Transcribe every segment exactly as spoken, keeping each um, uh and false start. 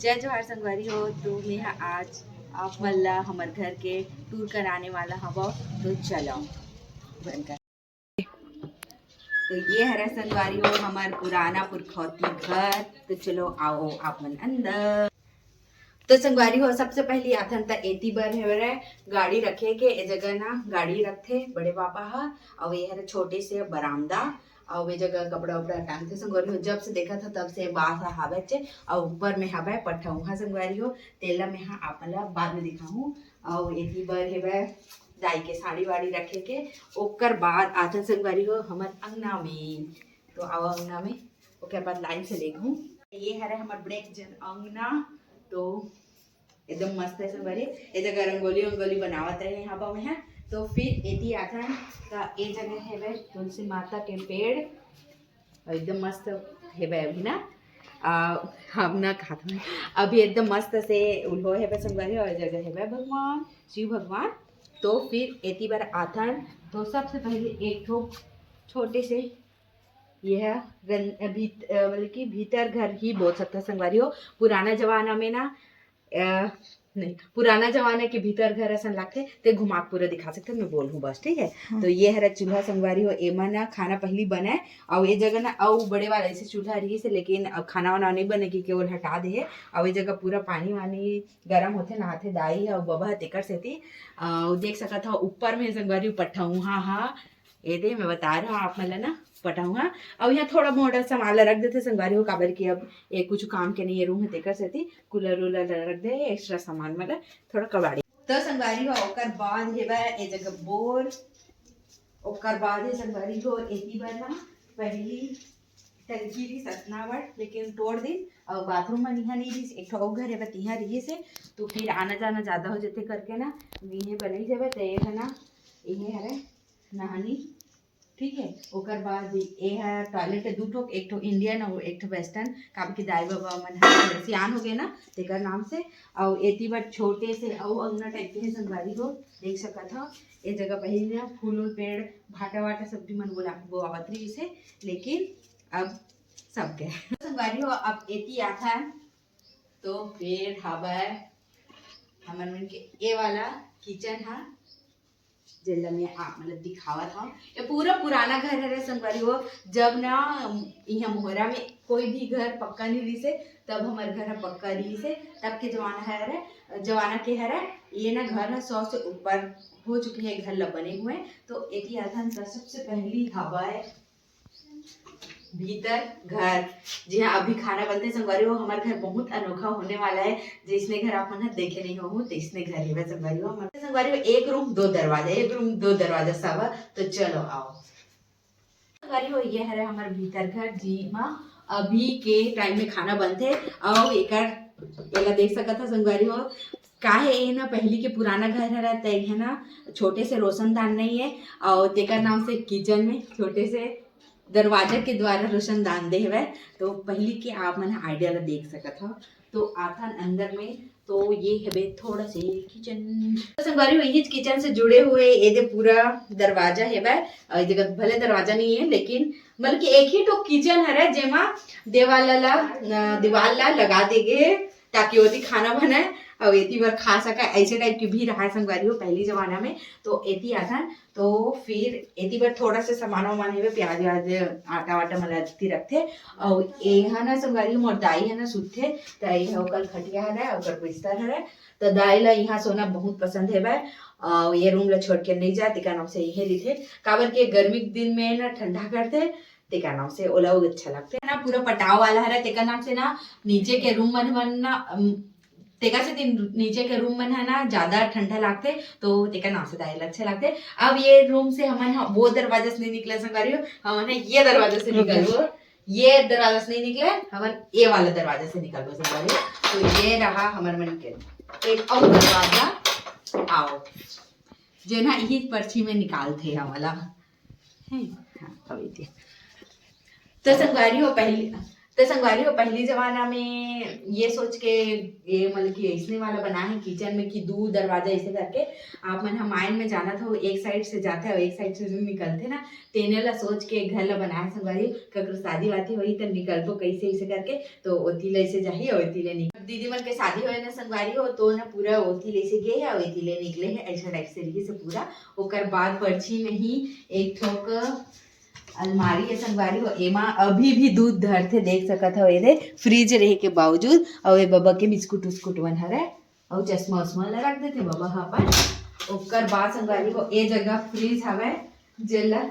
जय जोहार संगवारी हो, तो मैं हा आज आप मन ला हमर घर के टूर कराने वाला हवं, तो चलो बन कर। तो ये हरे संगवारी हो हमर पुराना पुरखौती घर, तो चलो आओ आप मन अंदर। तो संगवारी हो, सबसे पहली आथन त एती बर हरे गाड़ी रखे के, ए जगह ना गाड़ी रखथे बड़े पापा ह, अउ ये हरे छोटे से बरामदा, अउ ये जगह कपड़ा उपड़ा टांगथे संगवारी हो। जब से देखा था तब से बास ह हावे चे, अउ ऊपर में हावे पठौहा संगवारी हो, तेला में हा आप मन ला बाद में दिखाहूँ। अउ एती बर हेवय दाई के साड़ी वाड़ी रखे के, ओकर बाद आथन संगवारी हो हमर अंगना में। तो आओ अंगना में, ओकर बाद लाइन से लेगहूँ। ये हरे हमर बड़े जन अंगना, तो एकदम मस्त है संगवारी। ए जगह रंगोली वंगोली बनावत रहे यहाँ पर मैं, तो फिर एती आथन त ए जगह हेवय तुलसी माता के पेड़, अउ एकदम मस्त हेवय अभी ना। आ, हम ना खात हन अभी, एकदम मस्त से उल्हो हेवय संगवारी, अउ ए जगह हेवय भगवान शिव भगवान। तो फिर एती बर आथन, तो सबसे पहले एक ठो छोटे से ये है रन-, भीत-, अ, मतलब कि भीतर घर ही बोल सकते हैं संगवारी हो। पुराना जमाना में ना, अ, नहीं, पुराना जमाना के भीतर घर असन लगथे, ते घुमा के पूरा दिखा सकते, मैं बोलहूँ बस, ठीक है? हम्म। तो ये हरा चूल्हा संगवारी हो, एमा ना खाना पहली बने, अउ ये जगह ना अउ बड़े वाला ऐसे चूल्हा रही से, लेकिन अब खाना वाना नहीं बने कि केवल हटा दे है। अउ ये जगह पूरा पानी वानी गरम होथे, नहाथे दाई ह अउ बबा ह, तेकर सेती। अउ देख सकत हो ऊपर में संगवारी पठौहा हा, ए दे, मैं बता रहा हूँ आप मन ला ना, पठौहा। अउ यहाँ थोड़ा मोड़ा सामान ला रख देथे संगवारी हो, काबर कि अब ये कुछ काम के नहीं, ये रूम है तेकर सेती कूलर उलर ला रख दे, एक्स्ट्रा सामान मतलब थोड़ा कबाड़ी। तो संगवारी हो, ओकर बाद हेवय ए जगह बोर, ओकर बाद हे संगवारी हो एती बर ना पहली टंकी रहिस अतना बड़, लेकिन तोड़ दिन, अउ बाथरूम मन इहाँ नहीं रहिस, एक ठो अउ घर हेवय तिहाँ रहिस हे, तो फिर आना जाना ज्यादा हो जथे करके ना, इहे बनई जाबे, त ये है ना, इहे हरे नहानी, ठीक है। ओकर बाद ये है टॉयलेट है दू ठो, एक ठो इंडियन अउ एक ठो वेस्टर्न, काबर कि दाई बाबा मन ह थोड़ा सियान हो गए ना, तेकर नाम से। अउ एती बर छोटे से अउ अंगना टाइप के है संगवारी हो, देख सकत हो। ए जगह पहले ना फूल उल पेड़, भाटा वाटा सब्जी मन बोला, बोआवत रहिस हे, लेकिन अब सबके संगवारी हो, अब एती आथन तो फिर हवय हमर मन के ए वाला किचन हा, जेला मैं आप मतलब दिखावत हव। ये पूरा पुराना घर हरे संगवारी हो। जब ना इहाँ मोहरा में कोई भी घर पक्का नहीं रहिसे, तब हमर घर ह पक्का रहिसे। तब के जमाना हरे, जमाना के हरे, ये ना घर ह सौ से ऊपर हो चुकी है घर ला बने हुए। तो एती आथन त सबसे पहली हवय भीतर घर, जी हाँ, अभी खाना बनथे संगवारी हो। हमर घर बहुत अनोखा होने वाला है, जैसने घर आप मन ह देखे नहीं हो, तैसने घर हेवय संगवारी हो। हमर संगवारी हो, एक रूम दो दरवाजा, एक रूम दो दरवाजा सब। तो चलो आओ संगवारी हो, ये हरे हमर भीतर घर, जी मा अभी के टाइम में खाना बनथे। अउ एकर एला देख सकत हो संगवारी हो, काहे ये ना पहली के पुराना घर हरे, त ये ना छोटे से रोशनदान नहीं है, अउ तेकर नाम से किचन में छोटे से दरवाजा के द्वारा रोशनदान दे हवय। तो पहली के आप मन आइडिया ला देख सकत हो। तो आथन अंदर में, तो ये हवे थोड़ा से किचन। तो संगवारी हो, यही किचन से जुड़े हुए ये दे पूरा दरवाजा हवय, अउ ये जगह भले दरवाजा नहीं है, लेकिन मतलब कि एक ही ठो किचन हरे, जेमा देवाल ला, अ, दीवाल ला लगा दे गे, ताकि ओती खाना बनाए अउ एती बर खा सके, ऐसे टाइप के भी रहा संगवारी हो पहली जमाना में। तो एती आथन, तो फिर एती बर थोड़ा से सामान वामान हेवे, प्याज व्याज, आटा वाटा मन ला एती रखथे। अउ एहा ना संगवारी हो, मोर दाई ह ना सुतथे, त एहा ओकर खटिया हरे, ओकर बिस्तर हरे। त दाई ला इहाँ सोना बहुत पसंद हेवय, अउ ये रूम ला छोड़ के नहीं जाए, तेकर नाम से इहे रहिथे, काबर के गर्मी के दिन में ना ठंडा करथे, तेकर नाम से ओला अउ अच्छा लगथे ना। पूरा पटाव वाला हरे, तेकर नाम से ना नीचे के रूम मन, मन ना, अम, तेकर से दिन नीचे के रूम मन है ना ज्यादा ठंडा लागथे, तो तेकर नाम से दाई ला अच्छा लागथे। अब ये रूम से हमन ह वो दरवाजा से नहीं निकले संगवारी हो, हमन ह ये दरवाजा से निकलबो, ये दरवाजा से नहीं निकले, हमन ये वाला दरवाजा से निकलबो संगवारी हो। तो ये रहा हमर मन के एक अउ दरवाजा, आओ, जेन ह इही पर्ची में निकालथे हमला। हैं? हाँ, अब ये दे। तो संगवारी हो, पहली, तो संगवारी हो, पहली जमाना में ये सोच के, ये मतलब कि ऐसने वाला बना है किचन में कि दू दरवाजा ऐसे करके आप मन ह माइन में जानत हो, एक साइड से जाथे और एक साइड से जो निकलथे ना, तेने ला सोच के घर ला बनाए संगवारी हो। ककरो शादी वादी होही त निकलबो कैसे ऐसे करके, तो ओती ले ऐसे जाही और ओती ले निकल। दीदी मन के शादी होए ना संगवारी हो, तो ना पूरा ओती ले ऐसे गे है और ओती ले निकले है, ऐसा टाइप से रही से पूरा। ओकर बाद परछी में ही एक ठोक अलमारी है संगवारी हो, एमा अभी भी दूध धरथे, देख सकत हो, एदे फ्रिज रहे के बावजूद। अउ ए बबा के बिस्कुट उस्कुट मन हरे, अउ चश्मा उश्मा ला रख देथे बबा ह अपन। ओकर बाद संगवारी हो, ए जगह फ्रिज हवे, जेला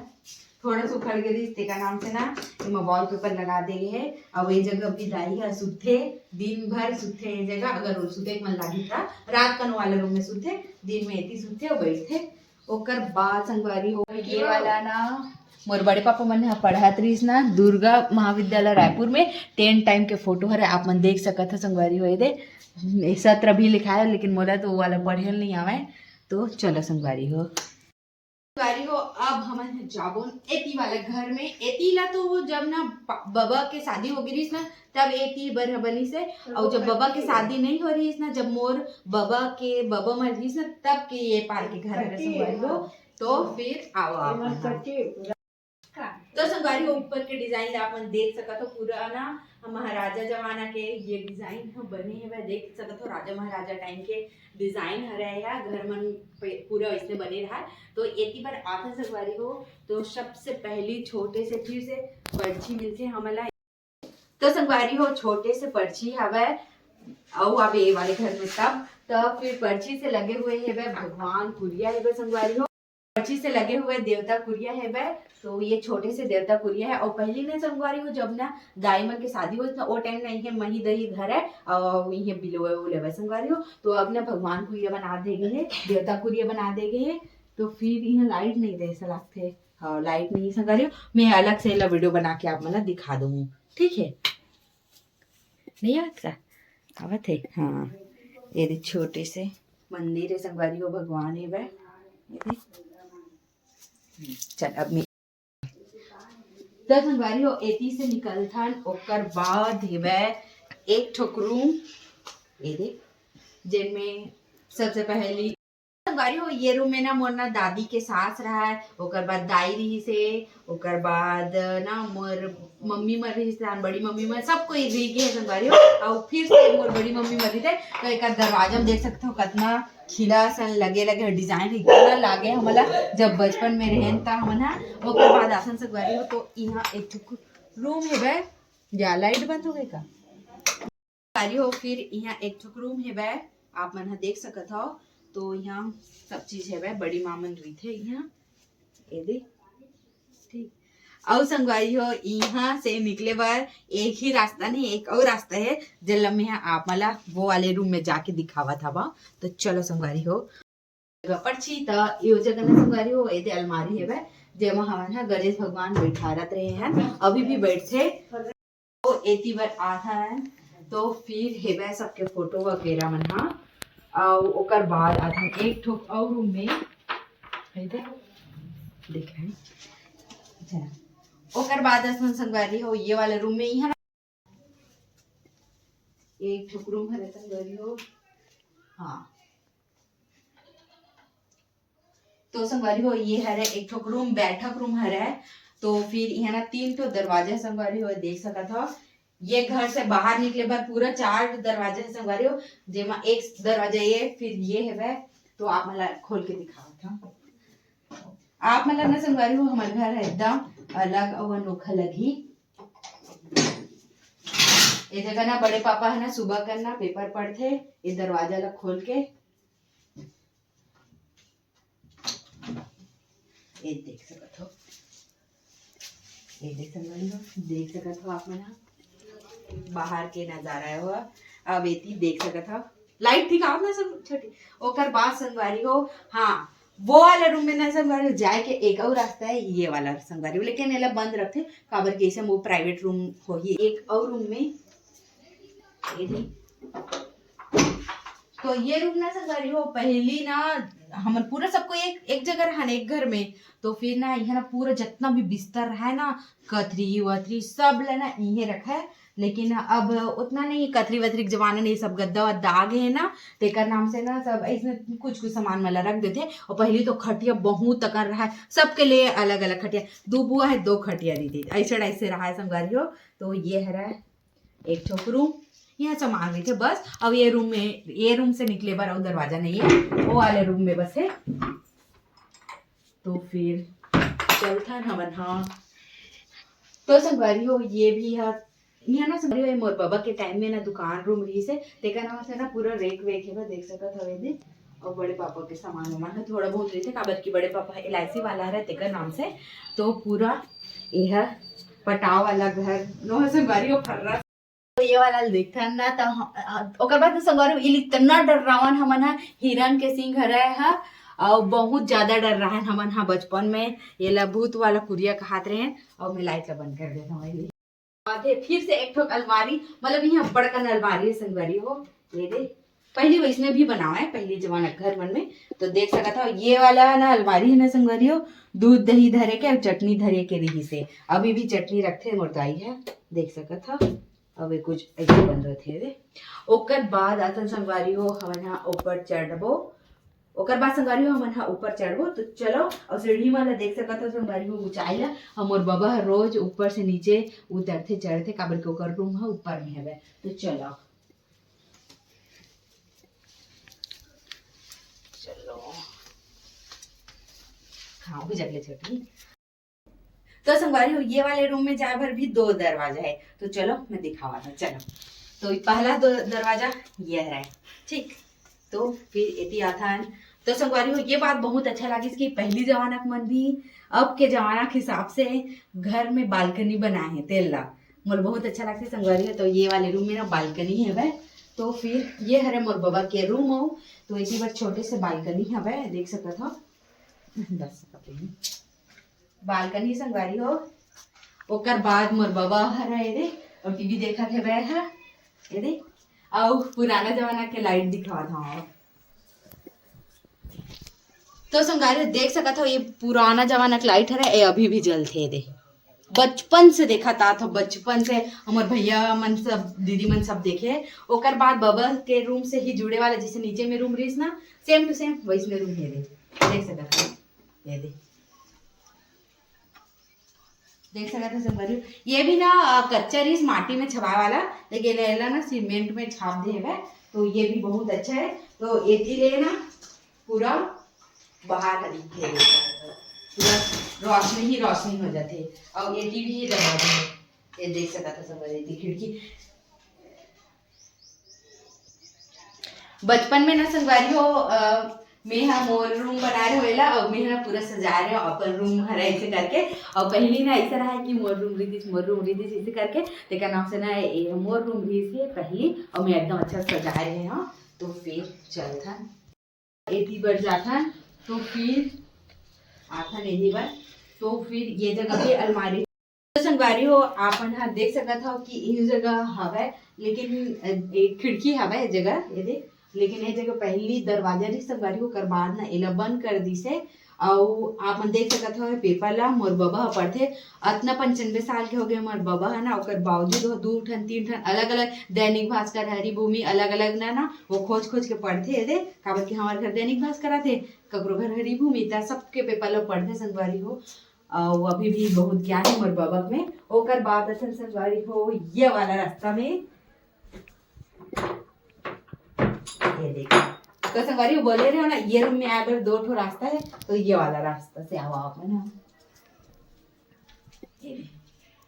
थोड़ा सुखड़ गे रहिस, तेकर नाम से ना एमा वॉलपेपर लगा दे गे हे। अउ ए जगह भी दाई ह सुते, दिन भर सुते ए जगह, अगर सुते के मन लागी त रात कन वाला रूम में सुते, दिन में एती सुते अउ बैठथे। ओकर बाद संगवारी हो, ये वाला ना मोर बड़े पापा मन ह पढ़त रहिस ना दुर्गा महाविद्यालय रायपुर में, टेन टाइम के फोटो हरे, आप मन देख सकत हो संगवारी हो। एदे सत्र भी लिखाए, लेकिन मोला तो वो वाला पढ़े ल नहीं आवे। तो चलो संगवारी हो, संगवारी हो, अब हमन ह जाबो एती वाला घर में। एती ला तो वो जब ना प-, बबा के शादी हो गे रहिस ना, तब एती बर ह बनिस हे। अउ जब बबा के शादी नहीं हो रहिस ना, जब मोर बबा के बबा मर रहिस ना, तब के ये पार के घर हरे संगवारी हो। तो फिर आओ आप मन ह। तो संगवारी हो, ऊपर के डिजाइन ला आप मन देख सकत हो, पूरा ना महाराजा जमाना के ये डिजाइन ह बने हवय। देख सकत हो, राजा महाराजा टाइम के डिजाइन हरे या घर मन पे पूरा इसने बने रहा। तो एती बर आथन संगवारी हो, तो सबसे पहली छोटे से फिर से परछी मिलथे हमला। तो संगवारी हो, छोटे से परछी हवय, अउ अब ये वाले घर में तब, तो फिर परछी से लगे हुए हेवय भगवान कुरिया हेवय संगवारी हो, परछी से लगे हुए देवता कुरिया हेवय। तो ये छोटे से देवता कुरिया है। और पहली ने संगवारी हो, जब ना दाई मन के शादी होत ना, ओ टाइम ना इहे मही दही घर है, और इहे बिलोए उले संगवारी हो। तो अब ना भगवान कुरिया बना दे गे हे, देवता कुरिया बना दे गे हे। तो फिर इहाँ लाइट नहीं दे ऐसा लगथे। हाँ, लाइट नहीं संगवारी हो, मैं अलग से एला वीडियो बना के आप मन ला दिखा दूँ, ठीक है? नहीं आवत का? आवत है, हाँ। ये दे छोटे से मंदिर है संगवारी हो, भगवान हेवय। ये दे। चल, अब मैं तो संगवारी हो, एती से निकलथन, ओकर बाद हेवय एक ठोक रूम, ये दे, जेन में सबसे पहली संगवारी हो, ये रूम में ना मोर ना दादी के सास रहा है, ओकर बाद दाई रहिस हे, ओकर बाद ना मोर मम्मी मर रहिस हे, बड़ी मम्मी मर, सब कोई रह गए संगवारी हो। और फिर से मोर बड़ी मम्मी मर रही थे, तो एक दरवाजा में देख सकते हो कितना खिला सन लगे लगे डिजाइन इतना लागे हमला जब बचपन में रहन ता हमन हा। ओकर बाद आसन संगवारी हो, तो यहाँ एक ठो रूम हेवय, या लाइट बंद हो गई का? संगवारी हो, फिर यहाँ एक ठो रूम हेवय, आप मन ह देख सकत हव। तो यहाँ सब चीज हेवय, बड़ी माँ मन रहिथे यहाँ, ये दे, ठीक। अउ संगवारी हो, यहाँ से निकले बर एक ही रास्ता नहीं, एक और रास्ता है, जेला मैं ह आप मन ला वो वाले रूम में जाके दिखावत हवा। तो चलो संगवारी हो, जगह परछी त यो जगह ना संगवारी हो, एदे अलमारी हेवय, जेमा हमन ह गणेश भगवान बैठारत रहे हैं, अभी भी बैठथे। तो एती बर आथन, तो फिर हेवय सबके फोटो वगैरह मन ह। अउ ओकर बाद आथन एक ठो अउ रूम में, एदे, देख रहे हैं। चला, ओकर बाद आथन संगवारी हो, ये वाला रूम में ही है ना, एक ठो रूम हरे संगवारी हो, हाँ। तो संगवारी हो, ये हरे एक ठो रूम, बैठक रूम हरे। तो फिर यहाँ ना तीन ठो दरवाजा संगवारी हो, देख सकत हो। ये घर से बाहर निकले बर पूरा चार दरवाजा है संगवारी हो, जेमा एक दरवाजा ये, फिर ये हेवय। तो आप मन ला खोल के दिखावत हव। आप मन ला ना संगवारी हो, हमर घर है एकदम अलग अउ अनोखा लगही। ये जगह ना बड़े पापा है ना सुबह कर ना पेपर पढ़थे, ये दरवाजा ला खोल के। ये देख सकत हो, ये देख संगवारी हो, देख सकत हो आप मन ह, बाहर के नजारा है वो। अब एती देख सकत हो, लाइट ठीक आवत ना सब छोटी। ओकर बाद संगवारी हो, हाँ, वो वाला रूम में ना संगवारी हो, जाए के एक और रास्ता है, ये वाला संगवारी हो, लेकिन एला बंद रखथे, काबर के इसे वो प्राइवेट रूम होही। एक और रूम में ये दे। तो ये रूम ना संगवारी हो, पहली ना हमन पूरा सबको एक, एक जगह रहन, एक घर में। तो फिर ना यहाँ ना पूरा जितना भी बिस्तर रहा है ना, कथरी वथरी सब ला ना इहे रखा है। लेकिन अब उतना नहीं, कथरी वथरी के जमाना नहीं, सब गद्दा वद्दा आ गए हैं ना, तेकर नाम से ना सब ऐसे कुछ कुछ सामान मन ला रख देथे। और पहली तो खटिया बहुत अकन रहा है, सबके लिए अलग अलग खटिया, दू बुआ है, दो खटिया दीदी, ऐसे ऐसे रहा है संगवारी हो। तो ये हरा एक ठो रूम, यहाँ सामान रहिथे बस। अब ये रूम में, ये रूम से निकले बर अउ दरवाजा नहीं है, वो वाले रूम में बस है। तो फिर चलथन हमन, हाँ। तो संगवारी हो, ये भी है, यहाँ ना संगवारी हो, मोर बाबा के टाइम में ना दुकान रूम रहिस हे, तेकर नाम से ना पूरा रेक वेक हे, देख सकत हवे दे। और बड़े पापा के सामान वामान है, थोड़ा बहुत रहिथे, काबर कि बड़े पापा एल आई सी वाला है तेकर नाम से। तो पूरा यह पटाव वाला घर नो है संगवारी हो, फर्रा। तो ये वाला ल देखथन ना, त ह-, अ, ओकर बाद तो संगवारी हो, इल इतना डर्रावन हमन ह, हिरन के सींग हरय ह, अउ बहुत ज्यादा डर्राहन हमन ह बचपन में। ये ला भूत वाला कुरिया कहात रहे, अउ मैं लाइट ला बंद कर देता हूँ। बात है, फिर से एक ठो अलमारी, मतलब यहाँ बड़कन अलमारी है संगवारी हो, ये दे। पहली वैसने भी बनावा है, पहली जमाना के घर मन में। तो देख सकत हो, ये वाला ना अलमारी है ना संगवारी हो, दूध दही धरे के अउ चटनी धरे के रहिस हे। अभी भी चटनी रखथे मोर दाई है, देख सकत हो। अब ये कुछ ऐसे बन रहे थे रे। ओकर बाद आथन संगवारी हो, हमन हा ऊपर चढ़बो। ओकर बाद संगवारी हो, हमन हा ऊपर चढ़बो। तो चलो, और सीढ़ी मन ला देख सकत हो संगवारी हो, ऊंचाई ला। हमर बाबा ह रोज ऊपर से नीचे उतरथे, चढ़थे, काबर के ओकर रूम ह ऊपर में हवे। तो चलो, चलो, हाँ, भी जगह छोटी। तो संगवारी हो, ये वाले रूम में जाए भर भी दो दरवाजा है। तो चलो, मैं दिखावा था, चलो। तो पहला दो दरवाजा ये है, ठीक। तो फिर एती आथन। तो संगवारी हो, ये बात बहुत अच्छा लागिस कि पहली जमाना के मन भी अब के जमाना के हिसाब से घर में बालकनी बनाए हैं, तेल ला। मोर बहुत अच्छा लगथे संगवारी हो। तो ये वाले रूम में ना बालकनी हवे। तो फिर ये हरे मोर बाबा के रूम हो। तो इसी बार छोटे से बालकनी हवे, देख सकत हो। दस बालकनी संगवारी हो। ओकर बाद मोर बाबा हर है रे, और टीवी देखत हे बै हा, ये दे। अउ पुराना जमाना के लाइट दिखावत हूँ। तो संगवारी हो, देख सकत हो, ये पुराना जमाना के लाइट हरे, ये अभी भी जलथे, ये दे। बचपन से देखत आत हो, बचपन से हमर भैया मन सब, दीदी मन सब देखे। ओकर बाद बाबा के रूम से ही जुड़े वाला, जैसे नीचे में रूम रहिस ना, same to same वैसने रूम हे दे, देख सकत हो, ये दे। देख सकत हो संगवारी हो, ये भी ना, अ, कच्चा रहिस माटी में छपाए वाला, लेकिन एला ना सीमेंट में छाप दे हवे, तो ये भी बहुत अच्छा है। तो एती ले ना पूरा बाहर ह दिखथे, पूरा रोशनी ही रोशनी हो जाथे। अउ एती भी दरवाजा है, ये देख सकत हो संगवारी, एती खिड़की। बचपन में ना संगवारी हो, अ, मैं हा मोर रूम बनाए रहे हो एला, अउ मैं हा पूरा सजाए रहे हो अपन रूम हर ऐसे करके। अउ पहली ना ऐसा रहा कि मोर रूम रहिस, मोर रूम रहिस ऐसे करके, तेकर नाम से ना ये मोर रूम रहिस हे पहली, अउ मैं एकदम अच्छा सजाए रहे हो। तो फिर चलथन एती बर जाथन, तो फिर आथन यही बर। तो फिर ये जगह भी अलमारी तो संगवारी हो, आप मन ह देख सकत हव कि ये जगह हवय, लेकिन, अ, एक खिड़की हवय ये जगह, ये देख, लेकिन ये जगह पहली दरवाजा रहिस संगवारी हो, ओकर बाद न एला बंद कर दिस हे। अउ आप मन देख सकत हव, ये पेपर ला मोर बबा ह पढ़थे। अतना पंचानबे साल के हो गए मोर बबा ह ना, ओकर बावजूद वो दू ठन, तीन ठन अलग-अलग दैनिक भास्कर, हरिभूमि अलग-अलग ना, ना, वो खोज-खोज के पढ़थे, ये देख, काबर कि हमर घर दैनिक भास्कर आथे, ककरो घर हरिभूमि, त सबके पेपर ला पढ़थे संगवारी हो। अउ अभी भी बहुत ज्ञान हे मोर बबक में। ओकर बाद असन संगवारी हो, ये वाला रास्ता में, ये देखो। तो संगवारी हो, बोले रहे हो ना, ये रूम में आए बर दो ठो रास्ता है, तो ये वाला रास्ता से आओ आप, है ना। ये देखो।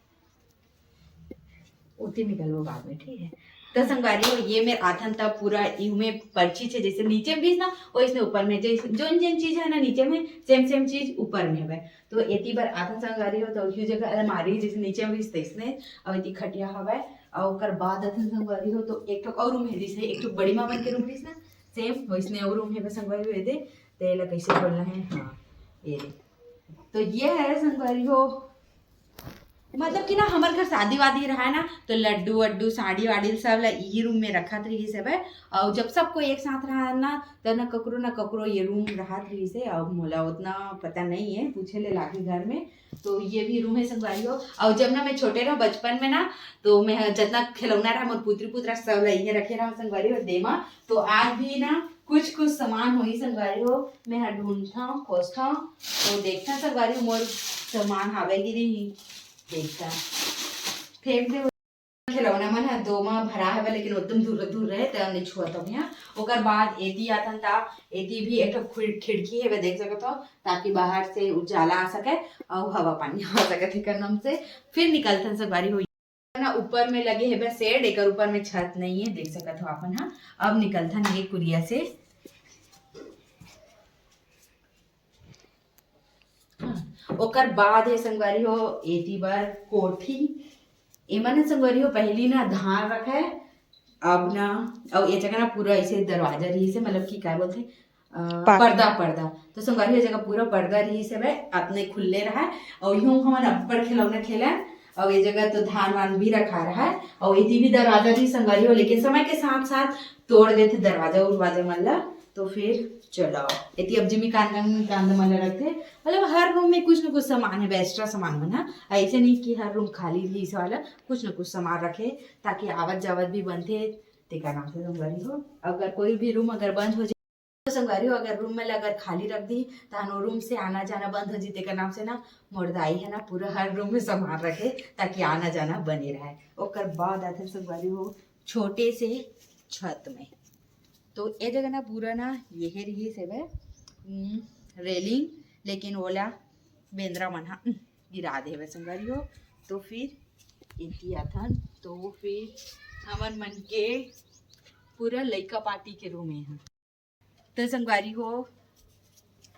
ओती निकलबो बाद में, ठीक है। तो संगवारी हो, ये मेर आथन तब पूरा इहू में परछी छे, जैसे नीचे में भी ना, वैसने ऊपर में, जैसे जोन जोन चीज है ना नीचे में, same same चीज ऊपर में हवय। तो एती बर आथन संगवारी हो, तो यू जगह अलमारी जैसे नीचे में भी तैसने, अउ एती खटिया हवय, अउ ओकर बाद आथन संगवारी हो, तो एक ठो और रूम है, जैसे एक ठो बड़ी माँ मन के रूम रहिस ना, same वैसने और रूम है संगवारी हो, ये दे, ते एला कैसे खोलना है, हाँ, ये दे। तो ये है संगवारी हो, मतलब कि ना, हमर घर शादी वादी रहा ना, तो लड्डू वड्डू, साड़ी वाड़ी सब ला इही रूम में रखत रहिस हवय। और जब सब कोई एक साथ रहा ना, तो ना ककरो ना ककरो ये रूम रहत रहिस हे। और मोला उतना पता नहीं है, पूछे ले लागी घर में। तो ये भी रूम है संगवारी हो। और जब ना मैं छोटे रहा बचपन में ना, तो मैं जितना खिलौना रहा, मोर पुत्री पुत्रा सब ला इहे रखे रहा संगवारी हो, देमा। तो आज भी ना कुछ कुछ सामान होही संगवारी हो, मैं हा ढूंढता हूँ, खोजता हूँ, तो देखता संगवारी हो, मोर सामान हावे कि नहीं, देखता। फेंक दे। खिलौना मन ह दो म भरा हवय, लेकिन एकदम दूर दूर रहे, त नहीं छुअत हव यहाँ। ओकर बाद एती आथन, त एती भी एक ठो खिड़-, खिड़की हेवय, देख सकत हव, ताकि बाहर से उजाला आ सके अउ हवा पानी आ सके, तेकर नाम से। फिर निकलथन संगवारी हो। ना ऊपर में लगे हेवय शेड, एकर ऊपर में छत नहीं है, देख सकत हव आप मन ह। अब निकलथन ये कुरिया से। हाँ, ओकर बाद हे संगवारी हो, एती बर कोठी। एमन ह संगवारी हो, पहली ना धान रखे, अब ना, अउ ए जगह ना पूरा ऐसे दरवाजा रहिस हे, मतलब कि का बोलथे, अ, पाट। पर्दा, पर्दा। तो संगवारी हो, ए जगह पूरा पर्दा रहिस हे, अतने खुल्ले रहा। अउ यूं हमन अब्बड़ खिलौना खेलन, अउ ए जगह तो धान वान भी रखा रहा, अउ एती भी दरवाजा रहिस संगवारी हो, लेकिन समय के साथ साथ तोड़ देथे दरवाजा उरवाजा मन ला। तो फिर चलो, एती अब जिमी कांदा कांदा मन ला रखथे। मतलब हर रूम में कुछ न कुछ सामान है, एक्स्ट्रा सामान मन ह। ऐसे नहीं कि हर रूम खाली रहिस वाला, कुछ न कुछ सामान रखे, ताकि आवत जावत भी बनथे। तेकर नाम से संगवारी हो, अगर कोई भी रूम अगर बंद हो जाए, तो संगवारी हो, अगर रूम में अगर खाली रख दी, तहन वो रूम से आना जाना बंद हो जी। तेकर नाम से ना मोर दाई है ना, पूरा हर रूम में सामान रखे, ताकि आना जाना बने रहे। ओकर बाद आथे संगवारी हो, छोटे से छत में। तो ए जगह ना पूरा ना येहे रहिस हेवय, उम, रेलिंग, लेकिन ओला बेंदरा मन ह, उम, गिरा दे हेवय संगवारी हो। तो फिर एती आथन, तो फिर हमन मन के पूरा लइका पार्टी के रूम ए ह। तो संगवारी हो,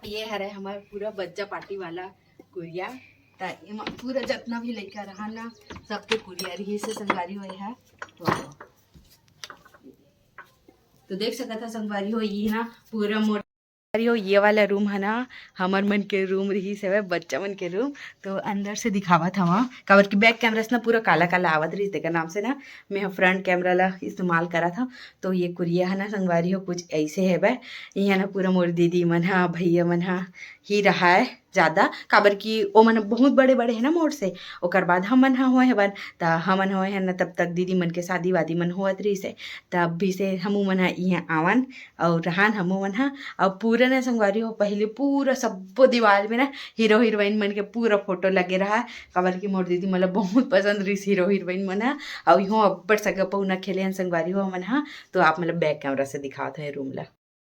ये हरे हमर पूरा बच्चा पार्टी वाला कुरिया। त एमा पूरा जतना भी लइका रहा ना, सबके कुरिया रहिस हे संगवारी हो। ये ह तो, तो देख सकत ह संगवारी हो, ये ना पूरा मोर संगवारी हो, ये वाला रूम है ना, हमर मन के रूम रहिस हवय, बच्चा मन के रूम। तो अंदर से दिखावत हवा, काबर कि बैक कैमरा से ना पूरा काला काला आवत रहिस, तेकर नाम से ना मैं फ्रंट कैमरा ला इस्तेमाल करत हव। तो ये कुरिया है ना संगवारी हो, कुछ ऐसे हेवय। इहाँ ना पूरा मोर दीदी मन ह, भैया मन ह ही रहाय ज्यादा, काबर कि ओ मन बहुत बड़े बड़े है ना मोर से। ओकर बाद हमन ह होए हवन, त हमन होए हन ना, तब तक दीदी मन के शादी वादी मन होवत रहिस हे, तब भी से हमू मन ह इहाँ आवन। अउ रहन हमू मन ह, अउ पूरा ना संगवारी हो, पहले पूरा सब्बो दीवाल में ना हीरो हीरोइन मन के पूरा फोटो लगे रहा, काबर कि मोर दीदी मन ला बहुत पसंद रहिस हीरो हीरोइन मन ह। अउ इहो अब्बड़ सगा पहुना खेले हन संगवारी हो हमन ह। तो आप मन ला बैक कैमरा से दिखावत हन रूम ला।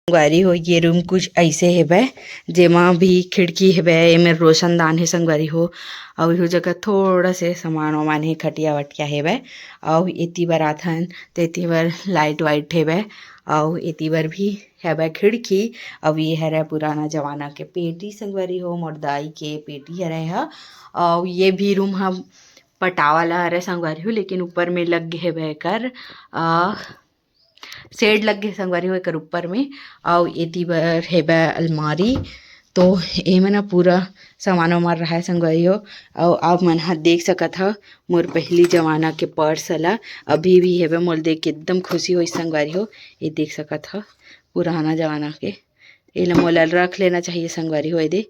संगवारी हो, ये रूम कुछ ऐसे हेवय, जेमा भी खिड़की हेवय, एमे रोशनदान हे संगवारी हो। अउ इहो जगह थोड़ा से सामान वामान हे, खटिया वटिया हेवय। अउ एती बर आथन, तेती बर लाइट वाइट हेवय। अउ एती बर भी हेवय खिड़की। अउ ये हरय पुराना जमाना के पेटी संगवारी हो, मोर दाई के पेटी हरय ह। अउ ये भी रूम ह पटावा ला हरय संगवारी हो, लेकिन ऊपर में लग गे हेवय एकर, अ, शेड लग गे संगवारी हो एकर ऊपर में। अउ एती बर हेवय अलमारी। तो एमे ना पूरा सामान वामान रहाय संगवारी हो। अउ आप मन ह देख सकत ह मोर पहिली जमाना के पर्स ला, अभी भी हेवय। मोला देख के एकदम खुशी होइस संगवारी हो। ये देख सकत ह पुराना जमाना के, एला मोला रख लेना चाहिए संगवारी हो। ये दे,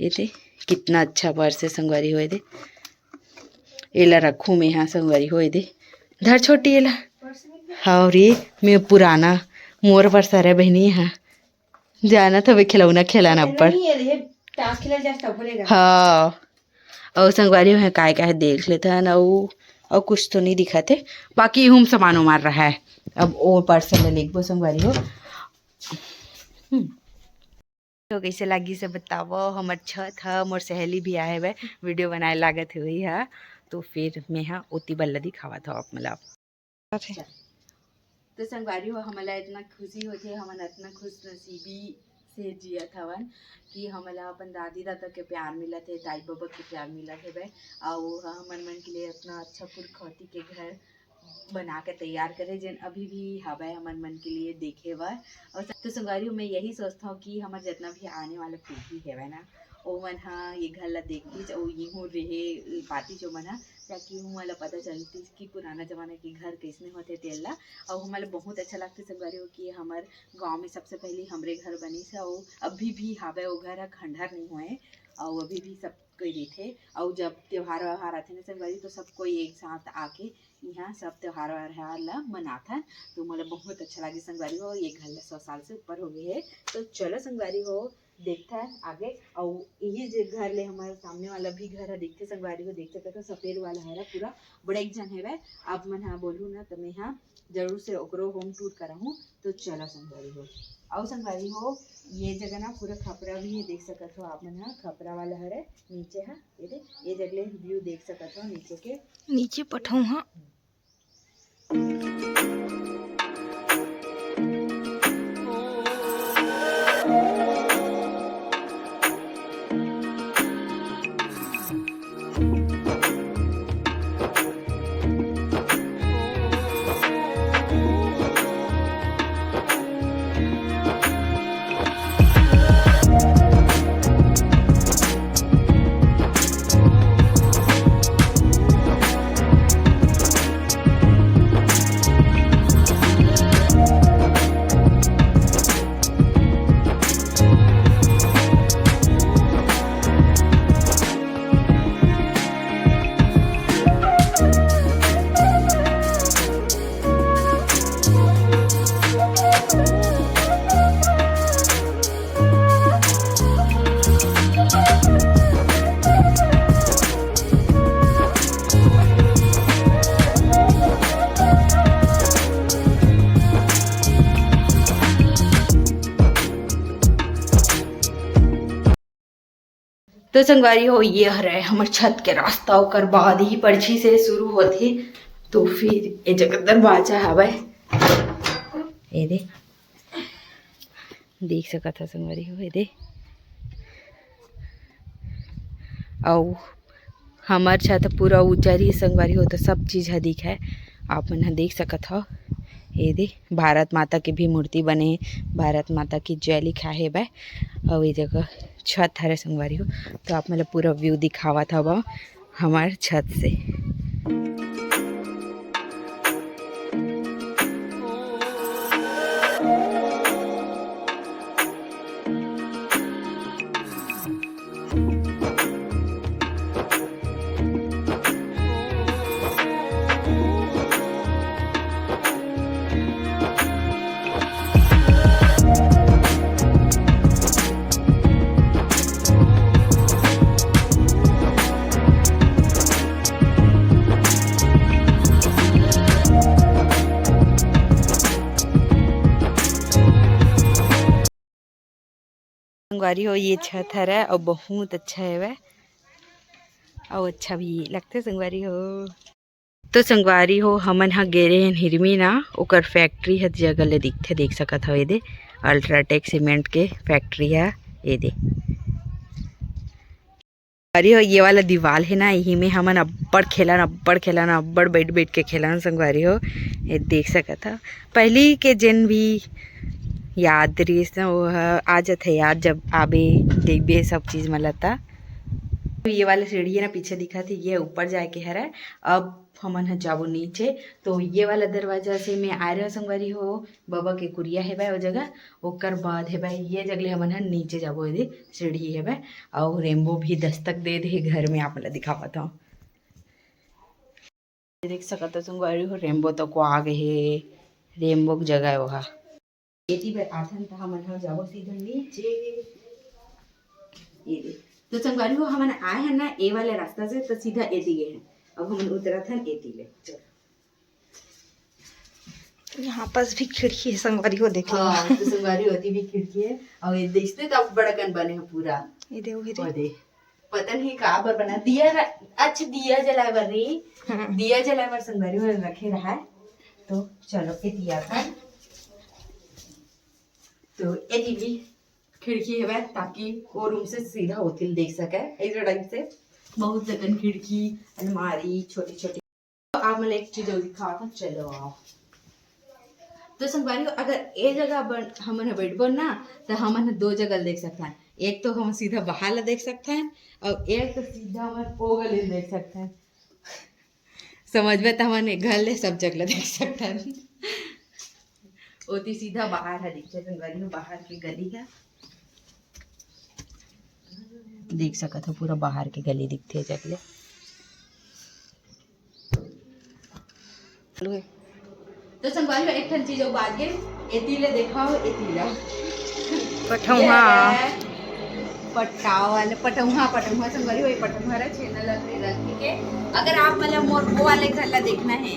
ये दे, कितना अच्छा पर्स है संगवारी हो। ये दे, एला रखूँ मैं, हाँ संगवारी हो। ये दे, धर छोटी एला। हाँ रे, मैं पुराना मोर पर्स हरे बहिनी, हाँ। जानत हवे खिलौना खेलाना अब्बड़। नहीं, ये, ये ताश खेला जा, सब बोलेगा। हाँ। अउ संगवारी हो, काय काय देख लेथन, अउ, अउ कुछ तो नहीं दिखत हे, बाकी हम सामान उमान रहा है। अब ओ पर्स ला लेगबो संगवारी हो। हम्म। तो कैसे लागी से बतावो, हमर छत ह, मोर सहेली भी आए हवे, वीडियो बनाए लागत हुई है, तो फिर मैं हा ओती बल्ला दिखावत हव आप मतलब। अच्छा। तो संगवारी हो, हमला इतना खुशी होथे, हमन इतना खुशनसीबी से जियत हवन कि हमला अपन दादी दादा के प्यार मिलत हे, दाई बबा के प्यार मिलत हे बे, अउ हमन मन के लिए इतना अच्छा पुरखौती के घर बना के तैयार करे, जेन अभी भी हवय हमन मन के लिए देखे बर। अउ तो संगवारी हो, मैं यही सोचता हूँ कि हमर जितना भी आने वाला पीढ़ी हवय ना, ओमन ह ये घर ला देखतिस अउ इहू रेहे पातिस ओमन ह, ताकि उमन ला पता चलतिस कि पुराना जमाना के घर कइसने होथे तेन ला। अउ हमन ला बहुत अच्छा लगथे संगवारी हो कि हमर गांव में सबसे पहली हमरे घर बनिस हे, अउ अभी भी हावय, वो घर ह खंडहर नहीं होए, अउ अभी भी सब कोई रहिथे। अउ जब त्योहार व्योहार आथे ना संगवारी, तो सब कोई एक साथ आके इहाँ सब त्योहार व्योहार ला मनाथन। तो मोला बहुत अच्छा लागे संगवारी हो, ये घर ला सौ साल से ऊपर हो गए हे। तो चलो संगवारी हो, देखथन आगे। अउ इही जे घर ले हमर सामने वाला भी घर ह दिखथे संगवारी हो, देख सकत हो सफेद वाला हरा पूरा बड़े एक जन हेवय। आप मन ह बोलहू ना त मैं ह जरूर से ओकरो होम टूर कराहूँ। तो चलो संगवारी हो, अउ संगवारी हो ये जगह ना पूरा खपरा भी हे, देख सकत हो आप मन ह खपरा वाला हरे नीचे ह, ये दे, ये जगह ले व्यू देख सकत हो नीचे के। नीचे पठाऊँ हाँ। तो संगवारी हो, ये हरे हमर छत के रास्ता, ओकर बाद ही परछी से शुरू होथे। तो फिर ये जगह दरवाजा हवय, ये दे, देख सकत ह संगवारी हो, ये दे। अउ हमर छत पूरा ऊंचा रही संगवारी हो, तो सब चीज ह दिखय, आप मन ह देख सकत हव। ये दे, भारत माता के भी मूर्ति बने हे, भारत माता की जय लिखा हे बे। अउ ये जगह छत हरे संगवारी हो, तो आप मन ल पूरा व्यू दिखावत हव हमर छत से। संगवारी हो, ये छत हरय अउ बहुत अच्छा हवय अउ अच्छा भी लगथे संगवारी हो। तो संगवारी हो, हमन ह गे रेहेन हिरमी ना, ओकर फैक्ट्री ह जगह ले दिखथे, देख सकत हव, एदे अल्ट्राटेक सीमेंट के फैक्ट्री ह, एदे। संगवारी हो, ये वाला दीवाल हे ना, यही में हमन अब्बड़ खेलन, अब्बड़ खेलन, अब्बड़ बैठ बैठ के खेलन संगवारी हो। ये देख सकत हव, पहली के जेन भी याद रहिस ना, वो ह आ जथे याद, जब आबे देखबे सब चीज मन ल। त ये वाला सीढ़ी हे ना, पीछे दिखत हे, ये ऊपर जाए के हरय। अब हमन ह जाबो नीचे। तो ये वाला दरवाजा से मैं आए रहे संगवारी हो, बबा के कुरिया हेबे ओ जगह, ओकर बाद हेबे ये जगह ले हमन ह नीचे जाबो। एदे सीढ़ी हेबे, अउ रेम्बो भी दस्तक दे दे घर में, आप मन ल दिखावत हव। देख सकत हो संगवारी हो, रेम्बो तो को आ गे हे, रेम्बो के जगह हे ओहा। एती बर आथन त हमन ह जाबो सीधा नीचे। ये दे। तो संगवारी हो, हमन आए हन ना ए वाले रास्ता से, तो सीधा एती गे हन। अब हमन उतरत हन एती ले। चल। यहाँ पास भी खिड़की हे संगवारी हो, देख लो। हाँ, तो संगवारी हो, एती भी खिड़की हे। अउ ये देखते तो अब बड़कन बने हे पूरा। ये दे, वो दे। ओ दे। पता नहीं का बर बना दिया र-, अच्छा, दिया जलाए बर रे। हम्म। दिया जलाए बर संगवारी हो रखे रहा है। तो चलो, एती आथन। तो एती भी खिड़की हेवय, ताकि वो रूम से सीधा ओती ल देख सके। ऐसे टाइप से बहुत जगन खिड़की, अलमारी, छोटी छोटी। तो आप मन एक चीज और दिखावत हूँ, चलो आओ। तो संगवारी हो, अगर ए जगह बन-, हमन ह बैठबो ना, तो हमन ह दो जगह ल देख सकथन। एक तो हम सीधा बाहर ला देख सकथन, अउ एक तो सीधा हमन ओ गली ला देख सकथन। समझबे त हमन ए घर ले सब जगह ला देख सकथन। ओती सीधा बाहर ह दिखथे, संगवारी हो, बाहर के गली ह। देख सकत हो, पूरा बाहर के गली दिखथे ए जगह ले। तो संगवारी हो, एक ठन चीज अउ बात गे, एती ले देखाओ, एती ला। पठौहा। ये है पटका वाले, पटौहा, पटौहा संगवारी हो, ये पटौहा रा छेना लकड़ी रखी के, अगर आप मतलब मोर वो वाले घर ला देखना है,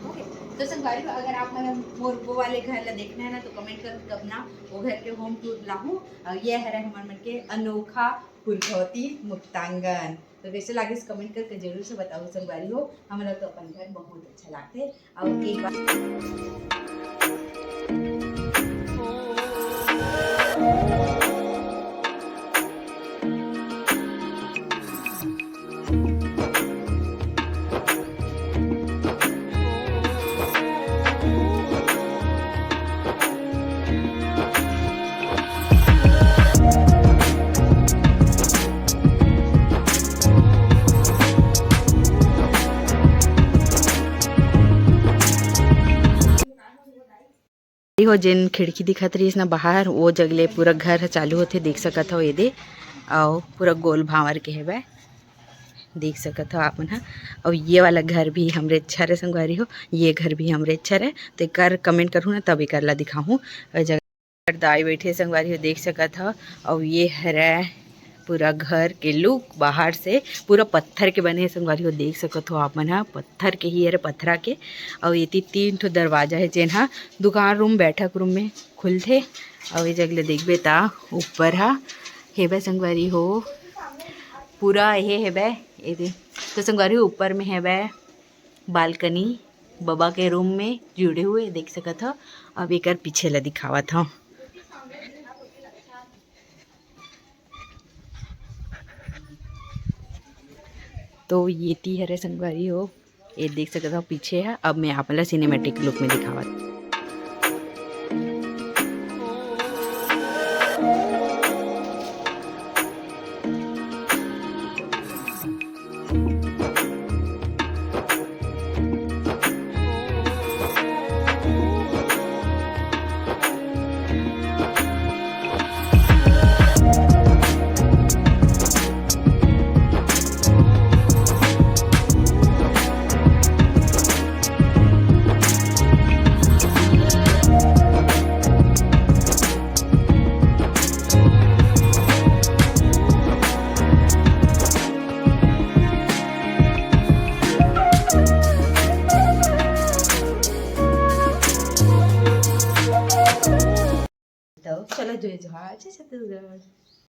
ओके, तो संगवारी हो, अगर आप मतलब मोर वो वाले घर ला देखना है ना, तो कमेंट कर, तब ना वो घर के होम टूर लाहूँ। और ये हरे हमर मन के अनोखा पुरखौती मुक्तांगन। तो कैसे लागिस, कमेंट करके जरूर से बताओ संगवारी हो। हमला तो अपन घर बहुत अच्छा लागथे। और एक बार हो, जेन खिड़की दिखत रहिस ना बाहर, वो जग ले पूरा घर ह चालू होथे, देख सकत हव एदे, अउ पूरा गोल भांवर के हेवय, देख सकत हव आप मन ह। अउ ये वाला घर भी हमरे अच्छा रे संगवारी हो, ये घर भी हमरे अच्छा रे, तो एकर कमेंट करहू ना, तब एकर ला दिखाहू। अउ जगह दाई बैठे संगवारी हो, देख सकत हव। अउ ये हरय पूरा घर के लुक, बाहर से पूरा पत्थर के बने हे संगवारी हो, देख सकत हो आप मन ह, पत्थर के ही हरे, पत्थरा के। अउ एती तीन ठो दरवाजा हे, जेन ह दुकान रूम, बैठक रूम में खुलथे। अउ ये जग ले देखबे त ऊपर ह हेबे संगवारी हो, पूरा ये हेबे, ये दे। तो संगवारी हो, ऊपर में हेबे बालकनी, बबा के रूम में जुड़े हुए देख सकत हो। अब एकर पीछे ला दिखावत हव। तो ये ती हरे संगवारी हो, ये देख सकत हो पीछे ह। अब मैं आप ला सिनेमैटिक लुक में दिखावत। तो चलो, जय जोहार, जय छत्तीसगढ़।